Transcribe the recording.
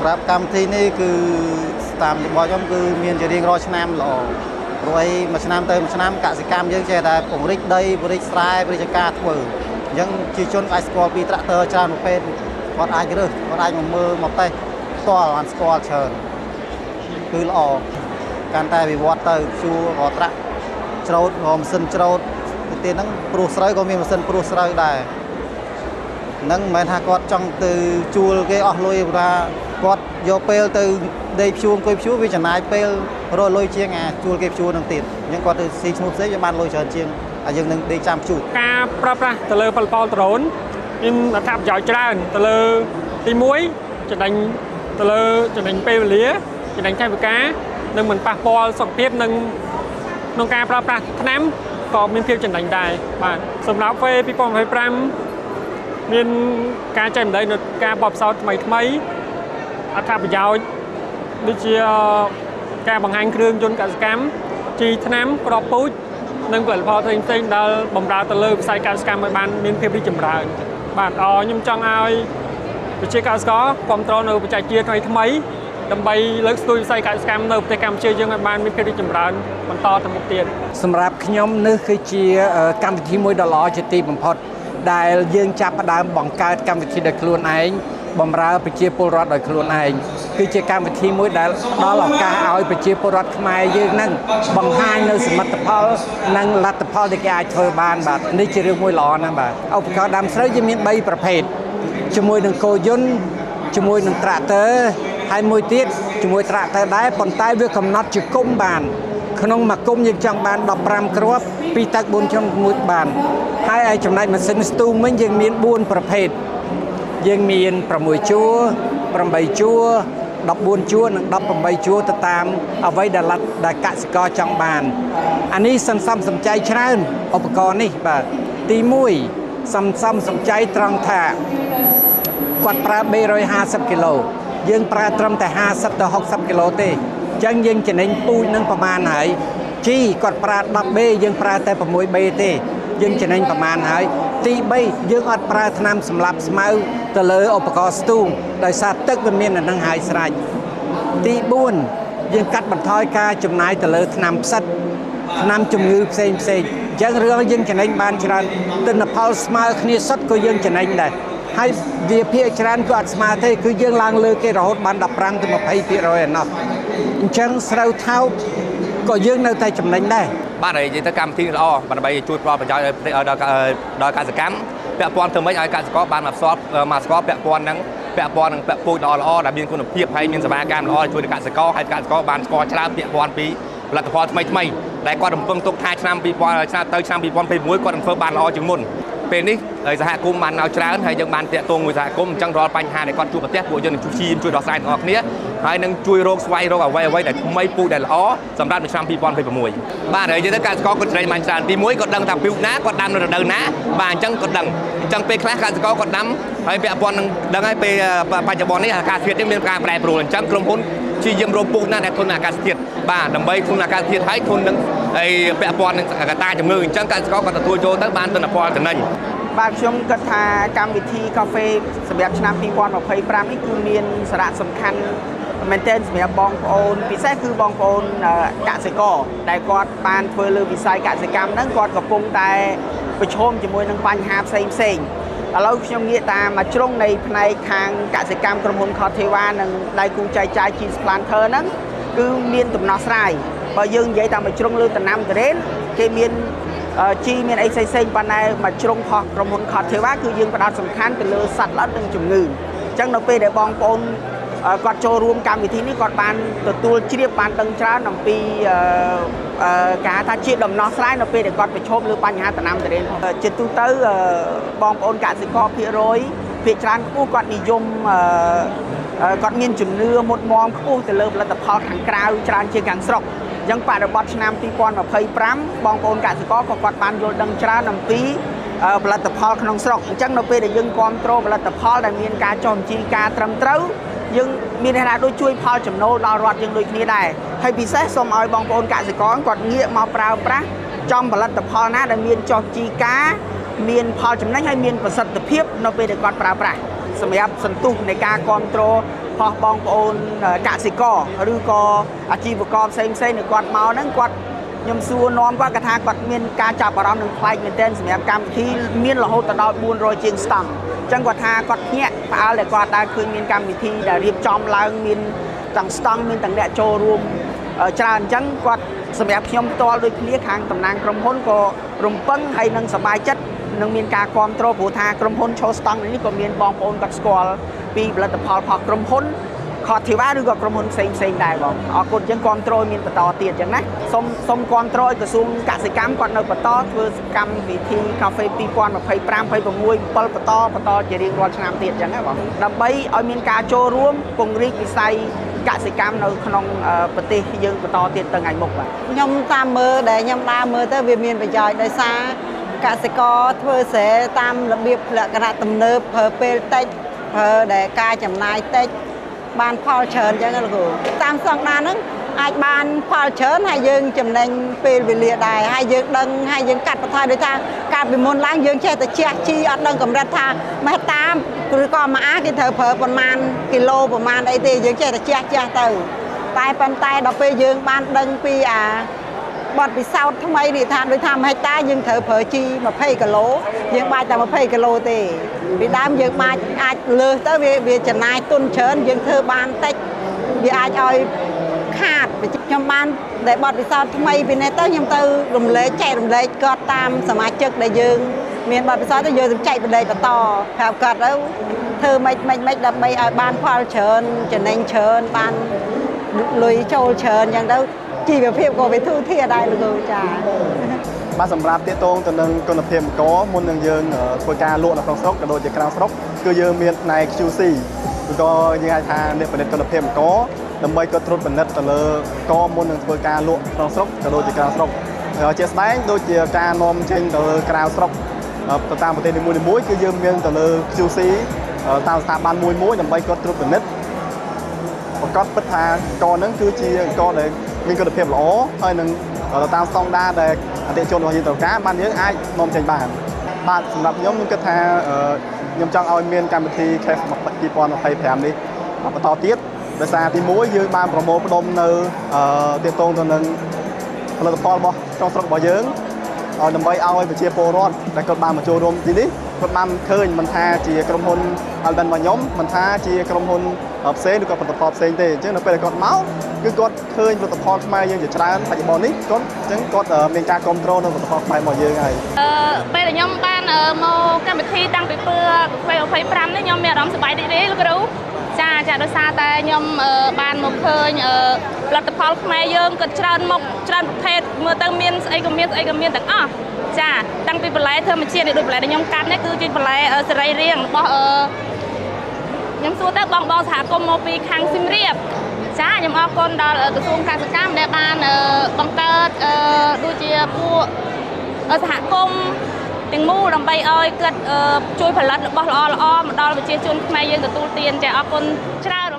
សម្រាប់កម្មវិធីនេះគឺតាមរបស់ខ្ញុំគឺមានជារៀងរាល់ឆ្នាំល្អព្រោះអីមួយឆ្នាំទៅមួយឆ្នាំកសិកម្មយើងចេះតែពង្រីកដីពង្រីកស្រែពង្រីកការធ្វើអញ្ចឹងជាជនអាចស្គាល់ពីត្រាក់ទ័រច្រើនប្រភេទគាត់អាចរើសគាត់អាចមកមើលមកតេស្តផ្ទាល់បានស្គាល់ច្រើនគឺល្អកាន់តែវិវត្តទៅជួរក៏ត្រាក់ច្រូតក៏ម៉ាស៊ីនច្រូតទៅទៀតហ្នឹងព្រោះស្រូវក៏មានម៉ាស៊ីនព្រោះស្រូវដែរ ហ្នឹងមិនមែនថាគាត់ចង់ទៅជួលគេអស់លុយព្រោះថាគាត់យកពេលទៅដេកព្យួរអង្គុយព្យួរវាចំណាយពេលរកលុយជាងអាជួលគេព្យួរនឹងទៀតអញ្ចឹងគាត់ទៅស៊ីឈ្នួលផ្សេងវាបានលុយច្រើនជាងអាយើងនឹងដេកចាំព្យួរ ការប្រើប្រាស់ទៅលើផលិតផលដ្រូនមានអត្ថប្រយោជន៍ច្រើនទៅលើទី1ចំណេញទៅលើចំណេញពេលវេលាចំណេញថវិកានិងមិនប៉ះពាល់សុខភាពនិងក្នុងការប្រើប្រាស់ថ្នាំក៏មានភាពចំណេញដែរបាទសម្រាប់ពេល2025មានការចែករំលែកនៅការបទពិសោធន៍ថ្មីថ្មីអត្ថប្រយោជន៍ដូចជាការបង្ហាញគ្រឿងយន្តកសិកម្មជីថ្នាំគ្រាប់ពូជ និងផលិតផលផ្សេងផ្សេងៗដែលបម្រើទៅលើវិស័យកសិកម្មឲ្យបានមានភាពរីកចម្រើនបាទអខ្ញុំចង់ឲ្យប្រជាកសិករគ្រប់គ្រងនៅបច្ចេកវិទ្យាថ្មីថ្មីៗដើម្បីលើកស្ទួយវិស័យកសិកម្មនៅប្រទេសកម្ពុជាយើងឲ្យបានមានភាពរីកចម្រើនបន្តទៅមុខទៀត សម្រាប់ខ្ញុំនេះគឺជាកម្មវិធីមួយដ៏ល្អជាទីបំផុត ដែលយើងចាប់ផ្ដើមបង្កើតកម្មវិធីដោយខ្លួនឯងបម្រើប្រជាពលរដ្ឋដោយខ្លួនឯងគឺជាកម្មវិធីមួយដែលផ្ដល់ឱកាសឲ្យប្រជាពលរដ្ឋខ្មែរយើងនឹងបង្ហាញនៅសមិទ្ធផលនិងលទ្ធផលដែលគេអាចធ្វើបានបាទនេះជារឿងមួយល្អណាស់បាទឧបករណ៍ដាំស្រូវយើងមាន3ប្រភេទជាមួយនឹងគោយន្តជាមួយនឹងត្រាក់ទ័រហើយមួយទៀតជាមួយត្រាក់ទ័រដែរប៉ុន្តែវាកំណត់ជាគុំបាន ក្នុងមួយគុំយើងចង់បាន15គ្រាប់2ទៅ4ក្នុងមួយបានហើយឯចំណែកម៉ាស៊ីនស្ទូងវិញយើងមាន4ប្រភេទយើងមាន6ជួរ8ជួរ14ជួរនិង18ជួរទៅតាមអ្វីដែលលទ្ធដែលកសិករចង់បានអានេះសន្សំសំចៃច្រើនឧបករណ៍នេះបាទទី1សន្សំសំចៃត្រង់ថាគាត់ប្រើ350គីឡូយើងប្រើត្រឹមតែ50ទៅ60គីឡូទេអញ្ចឹងយើងចំណេញពូជនឹងប្រមាណហើយជីគាត់ប្រើ 10B យើងប្រើតែ 6B ទេយើងចំណេញប្រមាណហើយទី3យើងអត់ប្រើថ្នាំសម្លាប់ស្មៅទៅលើឧបករណ៍ស្ទូងដោយសារទឹកវាមាននៅនឹងហើយស្រេចទី4យើងកាត់បន្ថយការចំណាយទៅលើថ្នាំផ្សិតថ្នាំជំងឺផ្សេងផ្សេងអញ្ចឹងរឿងយើងចំណេញបានច្រើនទិន្នផលស្មើគ្នាសុទ្ធក៏យើងចំណេញដែរហើយវាភាគច្រើនគឺអត់ស្មើទេគឺយើងឡើងលើគេរហូតបាន15ទៅ20%ឯណោះអញ្ចឹងស្រូវថោកក៏យើងនៅតែចំណេញដែរ បាទហើយនិយាយទៅកម្មវិធីល្អបាទដើម្បីជួយផ្ដល់ប្រយោជន៍ឲ្យប្រទេសឲ្យដល់ដល់កសិកម្មពាក់ព័ន្ធធ្វើម៉េចឲ្យកសិករបានមកស្គាល់មកស្គាល់ពាក់ព័ន្ធនឹងពាក់ព័ន្ធនឹងពាក់ពូជល្អល្អដែលមានគុណភាពហើយមានសេវាកម្មល្អជួយដល់កសិករហើយកសិករបានស្គាល់ច្រើនពាក់ព័ន្ធពីផលិតផលថ្មីថ្មីដែលគាត់រំពឹងទុកថាឆ្នាំ2000ឆ្នាំទៅឆ្នាំ2021គាត់នឹងធ្វើបានល្អជាងមុនពេលនេះហើយសហគមន៍បានមកច្រើនហើយយើងបានតាក់ទងមួយសហគមន៍អញ្ចឹងរាល់បញ្ហាដែលគាត់ជួបប្រទះពួកយើងនឹងជួយព្យាយាមជួយដោះស្រាយទាំងអស់គ្នាហើយនឹងជួយរកស្វែងរកអ្វីអ្វីដែលថ្មីពូជដែលល្អសម្រាប់នៅឆ្នាំ2026បាទហើយយើងទៅកសិករគាត់ច្រែងបានច្រើនទី1គាត់ដឹងថាពូជណាគាត់ដាំនៅរដូវណាបាទអញ្ចឹងគាត់ដឹងអញ្ចឹងពេលខ្លះកសិករគាត់ដាំហើយពាក់ព័ន្ធនឹងដឹងហើយពេលបច្ចុប្បន្ននេះអាកាសធាតុនេះមានការប្រែប្រួលអញ្ចឹងក្រុមហ៊ុនព្យាយាមរកពូជណាដែលធន់នឹងអាកាសធាតុបាទដើម្បីធន់នឹងអាកាសធាតុហើយធន់នឹងហើយពាក់ព័ន្ធនឹងកត្តាជំងឺអញ្ចឹងកសិករគាត់ទទួលចូលទៅបានទិន្នផលចំណេញ បាទខ្ញុំគិតថាកម្មវិធីកាហ្វេសម្រាប់ឆ្នាំ2025នេះគឺមានសារៈសំខាន់មែនទែនសម្រាប់បងប្អូនពិសេសគឺបងប្អូនកសិករដែលគាត់បានធ្វើលើវិស័យកសិកម្មហ្នឹងគាត់កំពុងតែប្រឈមជាមួយនឹងបញ្ហាផ្សេងផ្សេងឥឡូវខ្ញុំងាកតាមមួយជ្រុងនៃផ្នែកខាងកសិកម្មក្រុមហ៊ុន Corteva និងដៃគូចែកចាយ Cheese Planter ហ្នឹងគឺមានដំណោះស្រាយបើយើងនិយាយតាមមួយជ្រុងលើដំណាំទុរេនគេមាន ជីមានអីផ្សេងៗប៉ុន្តែមួយជ្រុងផុសក្រុមហ៊ុន Corteva គឺយើងផ្ដោតសំខាន់ទៅលើសត្វល្អិតនិងជំងឺអញ្ចឹងនៅពេលដែលបងប្អូនគាត់ចូលរួមកម្មវិធីនេះគាត់បានទទួលជ្រាបបានដឹងច្រើនអំពីការថាជាដំណោះស្រាយនៅពេលដែលគាត់ប្រឈមលើបញ្ហាដំណាំទុរេនផងជាទូទៅបងប្អូនកសិករភាគរយភាគច្រើនខ្ពស់គាត់និយមគាត់មានជំនឿមុតមមខ្ពស់ទៅលើផលិតផលខាងក្រៅច្រើនជាងខាងស្រុកអញ្ចឹងបរិបទឆ្នាំ2025បងប្អូនកសិករក៏គាត់បានយល់ដឹងច្រើនអំពីផលិតផលក្នុងស្រុកអញ្ចឹងនៅពេលដែលយើងគ្រប់គ្រងផលិតផលដែលមានការចុះបញ្ជីការត្រឹមត្រូវយើងមានន័យថាដូចជួយផលចំណូលដល់រដ្ឋយើងដូចគ្នាដែរហើយពិសេសសូមឲ្យបងប្អូនកសិករគាត់ងាកមកប្រើប្រាស់ចំផលិតផលណាដែលមានចុះបញ្ជីការមានផលចំណេញហើយមានប្រសិទ្ធភាពនៅពេលដែលគាត់ប្រើប្រាស់សម្រាប់សន្ទុះនៃការគ្រប់គ្រងផ របស់បងប្អូនកសិករឬក៏អាជីវករផ្សេងផ្សេងៗដែលគាត់មកហ្នឹងគាត់ខ្ញុំសួរនាំគាត់គាត់ថាគាត់មានការចាប់អារម្មណ៍នឹងប្លែកមែនទែនសម្រាប់កម្មវិធីមានរហូតដល់400ជាងស្តង់អញ្ចឹងគាត់ថាគាត់ភ្ញាក់ផ្អើលដែលគាត់ដែលឃើញមានកម្មវិធីដែលរៀបចំឡើងមានទាំងស្តង់មានទាំងអ្នកចូលរួមច្រើនអញ្ចឹងគាត់សម្រាប់ខ្ញុំផ្ទាល់ដូចគ្នាខាងតំណាងក្រុមហ៊ុនក៏រំពឹងហើយនឹងសប្បាយចិត្តនឹងមានការគ្រប់គ្រងព្រោះថាក្រុមហ៊ុនឈោស្តង់នេះក៏មានបងប្អូនគាត់ស្គាល់ពីផលិតផលរបស់ក្រុមហ៊ុន ខតធីវ៉ាឬក៏ក្រុមហ៊ុនផ្សេងផ្សេងដែរបងអរគុណអញ្ចឹងគ្រប់គ្រងមានបន្តទៀតអញ្ចឹងណាសូមសូមគ្រប់គ្រងឲ្យក្រសួងកសិកម្មគាត់នៅបន្តធ្វើកម្មវិធីកាហ្វេ2025 26 7បន្តបន្តជារៀងរាល់ឆ្នាំទៀតអញ្ចឹងណាបងដើម្បីឲ្យមានការចូលរួមពង្រីកវិស័យកសិកម្មនៅក្នុងប្រទេសយើងបន្តទៀតទៅថ្ងៃមុខបាទ ខ្ញុំតាមមើលដែលខ្ញុំដើរមើលទៅវាមានប្រយោជន៍ដោយសារកសិករធ្វើស្រែតាមរបៀបលក្ខណៈទំនើបប្រើពេលតិចប្រើដែលការចំណាយតិចបានផលច្រើនអញ្ចឹងណាលោកគ្រូតាមស្តង់ដារហ្នឹងអាចបានផលច្រើនហើយយើងចំណេញពេលវេលាដែរហើយយើងដឹងហើយយើងកាត់បន្ថយដោយថាកាលពីមុនឡើងយើងចេះតែជះជីអត់ដឹងកម្រិតថាម៉េះតាមឬក៏ម៉ាអាគេត្រូវប្រើប្រមាណគីឡូប្រមាណអីទេយើងចេះតែជះជះទៅតែប៉ុន្តែដល់ពេលយើងបានដឹងពីអាបទពិសោធន៍ថ្មីនេះថាដូចថា1ហិកតាយើងត្រូវប្រើជី20គីឡូយើងបាច់តែ20គីឡូទេពីដើមយើងបាច់អាចលើសទៅវាវាចំណាយទុនច្រើនយើងធ្វើបានតិចវាអាចឲ្យខាតខ្ញុំបានដែលបទពិសោធន៍ថ្មីពីនេះទៅខ្ញុំទៅរំលែកចែករំលែកគាត់តាមសមាជិកដែលយើងមានបទពិសោធន៍ទៅយើងទៅចែករំលែកបន្តប្រាប់គាត់ទៅធ្វើម៉េចម៉េចម៉េចដើម្បីឲ្យបានផលច្រើនចំណេញច្រើនបានលុយចូលច្រើនអញ្ចឹងទៅជីវភាពក៏វាធូរធារដែរលោកគ្រូចា បាទសម្រាប់ទាក់ទងទៅនឹងគុណភាពអង្ករមុននឹងយើងធ្វើការលក់នៅក្នុងស្រុកក៏ដូចជាក្រៅស្រុកគឺយើងមានផ្នែក QC ឬក៏យើងហៅថាអ្នកពិនិត្យគុណភាពអង្ករដើម្បីគាត់ត្រួតពិនិត្យទៅលើអង្ករមុននឹងធ្វើការលក់ក្នុងស្រុកក៏ដូចជាក្រៅស្រុកហើយជាក់ស្ដែងដូចជាការនាំចេញទៅលើក្រៅស្រុកទៅតាមប្រទេសនីមួយៗគឺយើងមានទៅលើ QC តាមស្ថាប័នមួយៗដើម្បីគាត់ត្រួតពិនិត្យប្រកាសពិតថាអង្ករហ្នឹងគឺជាអង្ករដែលមានគុណភាពល្អហើយនឹងទៅតាមស្តង់ដារដែលអតិថិជនរបស់យើងត្រូវការបានយើងអាចនាំចេញបានបាទសម្រាប់ខ្ញុំខ្ញុំគិតថាខ្ញុំចង់ឲ្យមានកម្មវិធី CAFE 2025នេះបន្តទៀតដោយសារទី1យើងបានប្រមូលផ្ដុំនៅទាក់ទងទៅនឹងផលិតផលរបស់ក្នុងស្រុករបស់យើងឲ្យដើម្បីឲ្យប្រជាពលរដ្ឋដែលគាត់បានមកចូលរួមទីនេះគាត់បានឃើញមិនថាជាក្រុមហ៊ុន Alben របស់ខ្ញុំមិនថាជាក្រុមហ៊ុនផ្សេងឬក៏ផលិតផលផ្សេងទេអញ្ចឹងនៅពេលដែលគាត់មកគឺគាត់ឃើញផលិតផលខ្មែរយើងជាច្រើនបច្ចុប្បន្ននេះគាត់អញ្ចឹងគាត់មានការគ្រប់គ្រងនៅផលិតផលខ្មែររបស់យើងហើយ អឺពេលដែលខ្ញុំបានមកកម្មវិធីតាំងពីពេល25នេះខ្ញុំមានអារម្មណ៍សប្បាយរីករាយលោកគ្រូចាចាដោយសារតែខ្ញុំបានមកឃើញផលិតផលខ្មែរយើងក៏ច្រើនមុខច្រើនប្រភេទមើលទៅមានស្អីក៏មានស្អីក៏មានទាំងអស់ចាតាំងពីបន្លែធម្មជាតិនេះដូចបន្លែដែលខ្ញុំកាត់នេះគឺជាបន្លែសរីរាង្គរបស់ខ្ញុំសួរទៅបងបងសហគមន៍មកពីខាងសៀមរាបចាខ្ញុំអរគុណដល់ក្រសួងកសិកម្មដែលបានបង្កើតដូចជាពួកសហគមន៍ទាំងមូលដើម្បីឲ្យគាត់ជួយផលិតរបស់ល្អល្អមកដល់ប្រជាជនខ្មែរយើងទទួលទានចាអរគុណច្រើន